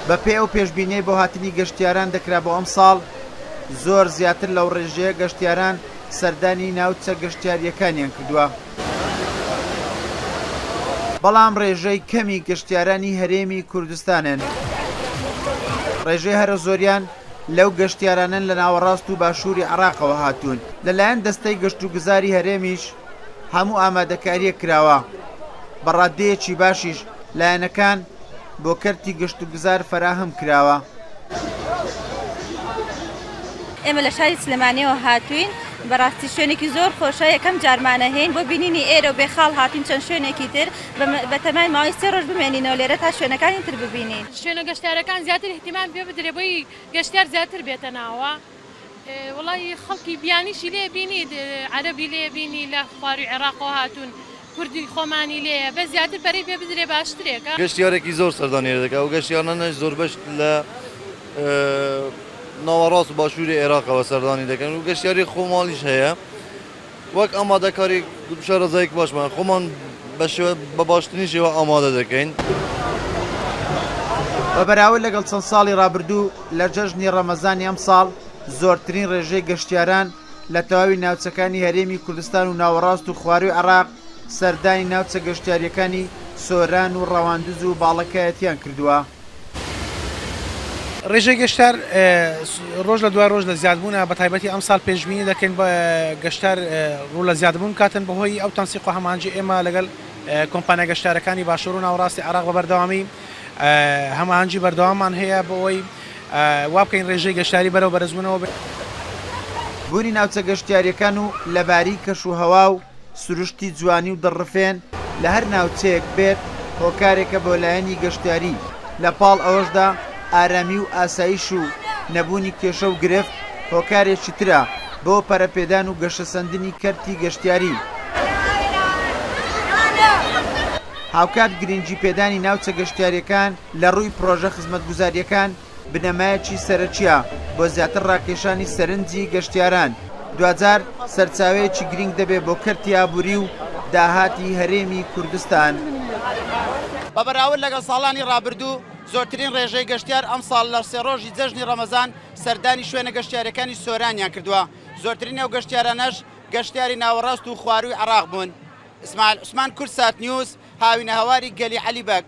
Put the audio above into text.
بەپێی ئەو پێشبینیەی بۆ هاتنی گەشتیاران دەکرا بۆ ئەمساڵ، زۆر زیاتر لەو ڕێژەیە گەشتیاران سەردانی ناوچە گەشتیارییەکانیان کردووە. بەڵام ڕێژەی کەمی گەشتیارانی هەرێمی کوردستانن. ڕێژەی هەرە زۆریان لەو گەشتیارانەن لە ناوەڕاست و باشووری عێراقەوە هاتوون. لەلایەن دەستەی گەشتوگوزاری هەرێمیش هەموو ئامادەکارییەک کراوە، بە ڕاددەیەکی باشیش لایەنەکان بۆ کەرتی گەشتوگوزار فەراهەم کراوە. ئێمە لە شاری سلێمانیەوە هاتووین بەڕاستی شوێنێکی زۆر خۆشە یەکەم جارمانە هێین بۆ بینینی ئێرە و بێخاڵ هاتوین چەند شوێنێکی تر بەتەمای ماوەی سێ ڕۆژ بمێنینەوە لێرە تا شوێنەکانی تر ببینین. شوێنە گەشتیارەکان زیاتر ئیهتیمام پێ بدرێ بۆی گەشتیار زیاتر بێتە ناوە وەڵی خەڵکی بیانیشی لێ بینیت عەرەبی لێ بینی لە خواروی عێراقەوە هاتوون کوردی خۆمانی لێیە بەس زیاتر پەرەی پێ بدرێ باشترێکە. گەشتیارێکی زۆر سەردانی ئێرە دەکات، ئەو گەشتیارانەش زۆربەش لە ناوەڕاست و باشووری عێراقەوە سەردانی دەکەن و گەشتیاری خۆماڵیش هەیە. وەک ئامادەکاری شارەزایەکی باشمان خۆمان بە شێوە بە باشترین شێوە ئامادە دەکەین. بە بەراورد لەگەڵ چەند ساڵی ڕابردوو لە جەژنی ڕەمەزانی ئەمساڵ زۆرترین ڕێژەی گەشتیاران لە تەواوی ناوچەکانی هەرێمی کوردستان و ناوەڕاست و خوارووی عێراق سەردانی ناوچە گەشتیارییەکانی سۆران و ڕەواندز و باڵەکایەتییان کردووە. ڕێژەی گەشتیار ڕۆژ لە دوای ڕۆژ لە زیادبوونە، بەتایبەتی ئەمساڵ پێشبینی دەکەین گەشتیار ڕوو لە زیادبوون بکاتن بەهۆی ئەو تەنسیق و هەماهەنگی ئێمە لەگەڵ کۆمپانیا گەشتیارەکانی باشوور و ناوەڕاستی عێراق بە بەردەوامی هەماهەنگی بەردەواممان هەیە بۆ ئەوەی وا بکەین ڕێژەی گەشتیاری بەرەو بەرزبوونەوە بێت. بوونی ناوچە گەشتیارییەکان و لەباریی کەشوهەوا و سروشتی جوانی و دڵڕفێن لە هەر ناوچەیەک بێت هۆکارێکە بۆ لایەنی گەشتیاری، لە پاڵ ئەوەشدا ئارامی و ئاسایش و نەبوونی کێشە و گرفت هۆکارێکی ترە بۆ پەرەپێدان و گەشەسەندنی کەرتی گەشتیاری. هاوکات گرنگی پێدانی ناوچە گەشتیارییەکان لە ڕووی پڕۆژە خزمەتگوزارییەکان بنەمایەکی سەرەکییە بۆ زیاتر ڕاکێشانی سەرنجی گەشتیاران، دواجار سەرچاوەیەکی گرینگ دەبێت بۆ کەرتی ئابووری و داهاتی هەرێمی کوردستان. بە بەراورد لەگەڵ ساڵانی ڕابردوو، زۆرترین ڕێژەی گەشتیار ئەمساڵ لە سێ ڕۆژی جەژنی ڕەمەزان سەردانی شوێنە گەشتیارییەکانی سۆرانیان کردووە، زۆرترین ئەو گەشتیارانەش گەشتیاری ناوەڕاست و خوارووی عێراق بوون. ئیسماعیل عوسمان، کوردسات نیوز، هاوینەهەواری گەلی عەلی بەگ.